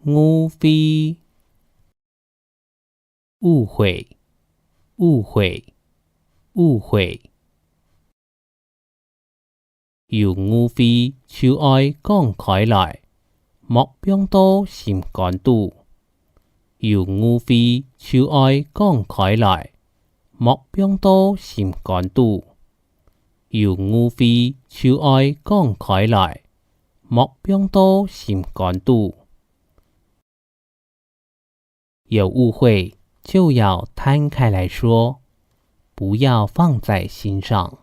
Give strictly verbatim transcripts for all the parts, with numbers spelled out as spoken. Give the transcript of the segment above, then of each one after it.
誤會，誤會，誤會，誤會。有誤會就愛講開來，莫放到心肝肚。有誤會就愛講開來，莫放到心肝肚。有誤會就愛講開來，莫放到心肝肚。 有誤會就要攤開來說，不要放在心上。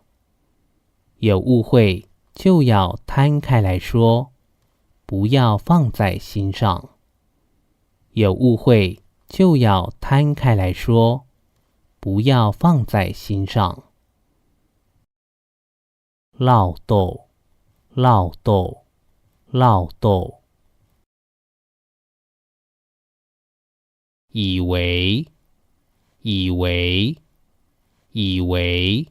有誤會就要攤開來說，不要放在心上。有誤會就要攤開來說，不要放在心上。 落到，落到，落到。以為，以為，以為。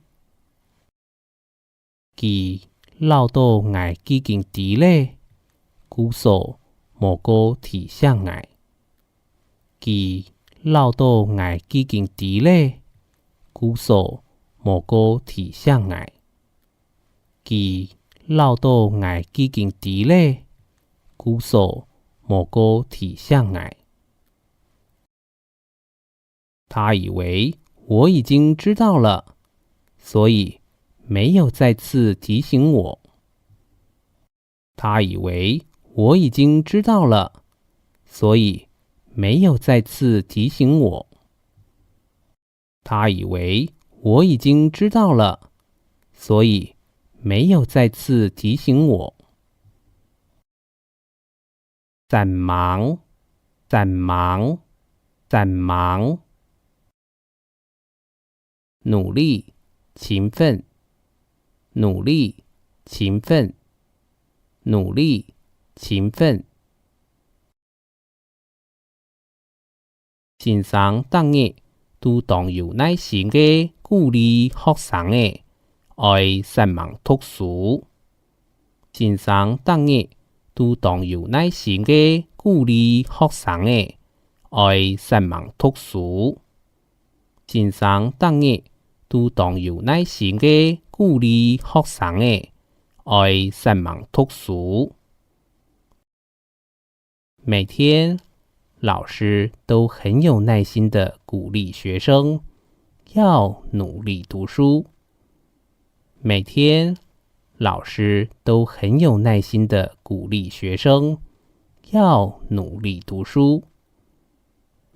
佢落到𠊎既經知咧，故所無過提醒𠊎。 佢落到𠊎既經知咧，故所無過提醒𠊎。佢落到𠊎既經知咧，故所無過提醒𠊎。他以為我已經知道了，所以沒有再次提醒我。 他以為我已經知道了，所以沒有再次提醒我。他以為我已經知道了，所以沒有再次提醒我。 煞猛，煞猛，煞猛。努力，勤奮，努力，勤奮，努力，勤奮。 先生逐日都當有耐心个鼓勵學生仔，愛煞猛讀書。先生逐日都當有耐心个鼓勵學生仔，愛煞猛讀書。先生逐日都當有耐心个鼓勵學生仔，愛煞猛讀書。 每天，老師都很有耐心地鼓勵學生要努力讀書。每天，老師都很有耐心地鼓勵學生要努力读书。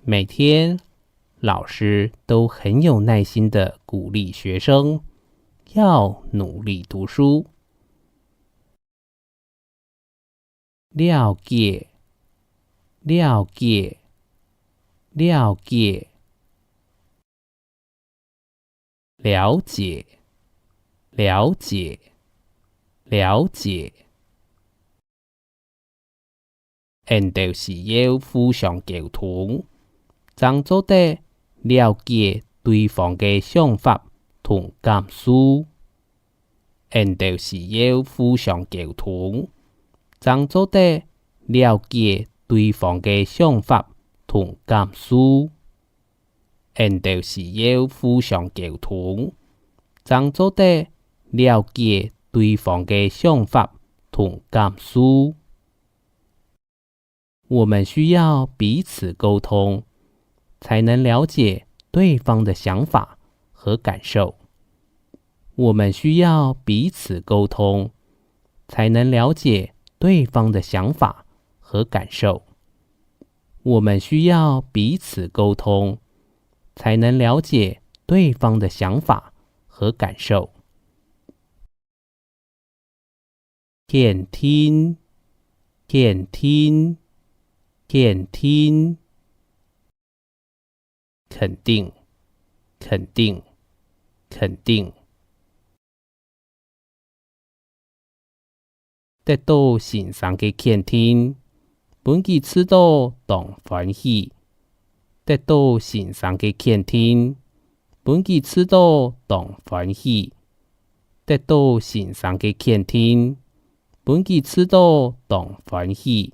每天，老师都很有耐心地鼓励学生要努力读书。 了解，了解，了解。了解，了解，了解。 𫣆兜需要互相溝通，正做得了解對方个想法同感受。𫣆兜需要互相溝通，正做得了解對方个想法同感受。 𫣆兜需要互相溝通，正做得了解對方个想法同感受。我們需要彼此溝通，才能了解對方的想法和感受。我們需要彼此溝通，才能了解對方的想法和感受。 我們需要彼此溝通，才能了解對方的想法和感受。肯定，肯定，肯定。 肯定，肯定，肯定。得到先生个肯定，分佢試著當歡喜。得到先生个肯定，分佢試著當歡喜。得到先生个肯定，分佢試著當歡喜。